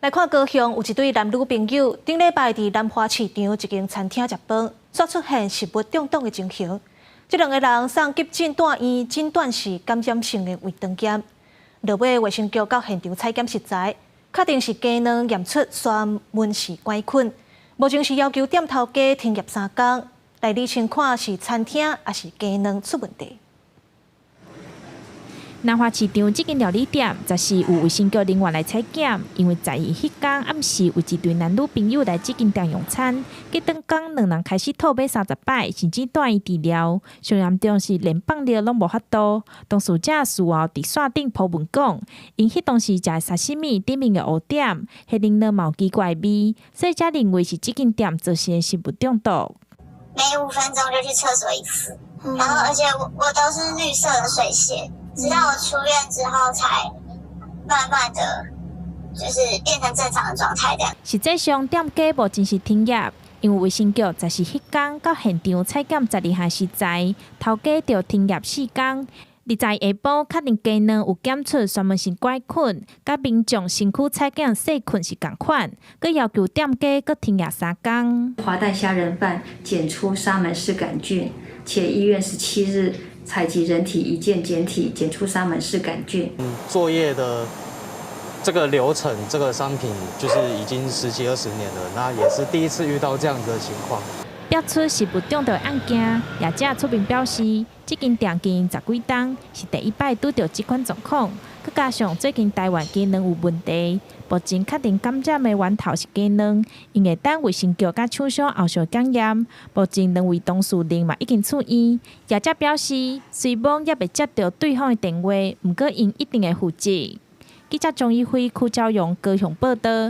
來看高雄有一對男女朋友，頂禮拜佇南華市場一間餐廳食飯，煞出現食物中毒的情形。這兩個人送急診住院，診斷是感染性的胃腸炎。落尾衛生局到現場採檢食材，確定是雞卵驗出沙門氏桿菌。目前是要求店頭家停業3工，來釐清看是餐廳抑是雞卵出問題。南華市場這間料理店，十四有衛生局人員來採檢，因為12彼工暗時有一對男女朋友來這間店用餐，隔頓工兩人開始吐欲30擺，甚至住院治療。上嚴重是連放尿攏無法度。當事者事後佇線頂 po 文講，𪜶彼當時食的沙西米頂面的烏點，彼奶酪嘛有奇怪的味，所以才認為是這間店造成的食物中毒。每5分鐘就去廁所一次，然後而且我都是綠色的水瀉。直到我出院之後，才慢慢的，就是變成正常的狀態。這樣。實際上，店家無正式停業，因為衛生局十四彼工到現場採檢12項食材，頭家著停業4工。22下晡確定雞卵有檢出沙門氏桿菌，佮民眾身軀採檢細菌是仝款，閣要求店家閣停業3工。滑蛋蝦仁飯檢出沙門氏桿菌，且醫院17日採集人體一件檢體，檢出沙門氏桿菌。作業的這個流程，這個商品就是已經十幾二十年了，那也是第一次遇到這樣子的情況。爆出食物中毒案件，業者出面表示，這間店經營十幾冬，是第一擺拄著這款狀況。閣加上最近台灣雞卵有問題，目前確定感染的源頭是雞卵，𪜶會等衛生局佮廠商後續檢驗。目前兩位當事人嘛已經出院。業者表示，雖罔猶未接著對方的電話，毋過𪜶一定會負責。記者張一輝、柯昭陽高雄報導。